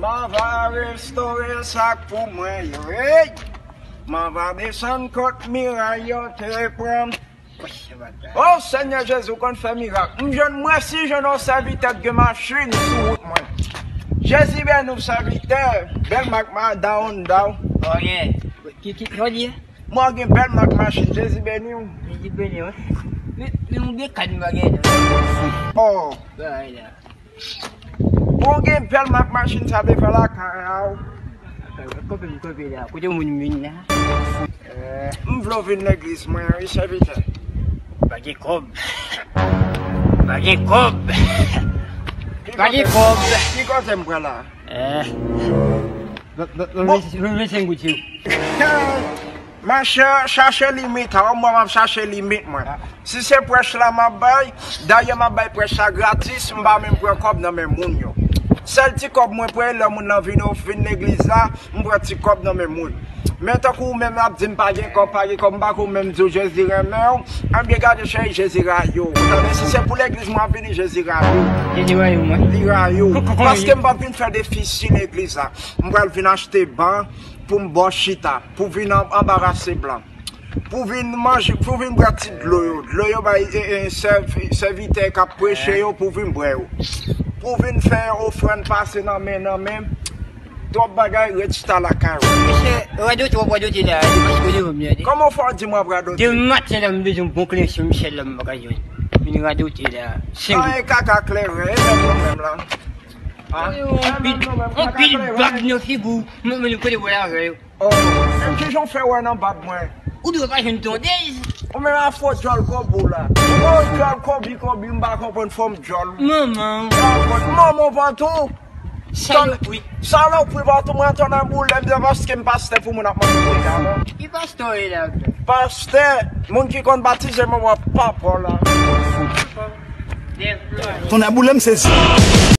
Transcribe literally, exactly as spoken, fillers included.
Mwen va restore sa k pou mwen yo. Hey! Mwen va desann kot miray yo te pran. O Senyè Jezi, ou konn fè mirak. M jwenn, mèsi, jwenn yon sèvitè k gen machin sou wout mwen. Jezi beni w, sèvitè. Bèl mak ma down, down. Ok. Ki, ki, ki, ki, Mwen gen bèl mak machin, Jezi beni w. Jezi beni w. Men, men yon de kad m pa gen non. Oh. Bay la. Bon, gen bèl mak machin sa devan lakay a w. Kote m, kote m la? Kote moun vin la? Eh, m vle w vin legliz mwen wi, sèvitè. Pa gen kòb. Pa gen kòb. Pa gen kòb. Ki kote m pran la? Eh. Bon. Leve senk goud sou. Monchè, chache limit, a, mwen m ap chache limit mwen. Si se prèch la m ap bay, dayè m ap bay prèch la gratis, m pa menm pran kòb nan men moun yo. Sèl ti kòb mwen pran, lè moun nan vin, vin legliz la, m pran ti kòb nan men moun. Men tankou ou menm ap di m pa gen kòb, pa gen kòb, m pa ko menm di w Jezi renmen w, anbyen gade cheri, Jezi rayi w. Ou tande, si se pou legliz mwen ap vini, Jezi rayi w. Jezi rayi w, mwen. Li rayi w. Paske m p ap vin fè defisi legliz la. M pral vin achte ban pou m ba w chita, pou vin an-, anbarase blan. Pou vin manje, pou vin bwè ti dlo yo. Dlo yo bay, e, e, sèv-, sèvitè k ap preche yo pou vin bwè yo. Pou vin fè ofrann pase nan men, nan men. Twòp bagay, ret chita lakay ou. Mesye, radote w ap radote la, se paske w devan m tande. Kòman w fè w di m w ap radote? Demen maten la, m bezwen yon bon koneksyon Michel la, m pa ka jwenn. Vin radote la. Senk goud. Sa e kaka kleren, e menm nou menm la. Anpil, anpil bag nan figi w. Mwen, mwen, kote w al avè yo? Oh, menm kijan w fè wè nan bab mwen? Ou dwe pa jwenn tondèz. Ou menm a fo djòl kobo la. Fo djòl kobi kobi, m pa konprann fòm djòl ou. Manman. Manman w vant ou. Salopri. Salopri vant ou, mwen tonnè boule m, se paske m pastè pou moun ap mande pou li la non. Ki pastè w ye la? Pastè, moun ki konn batize manman papa w la. Tonnè boule m sezi.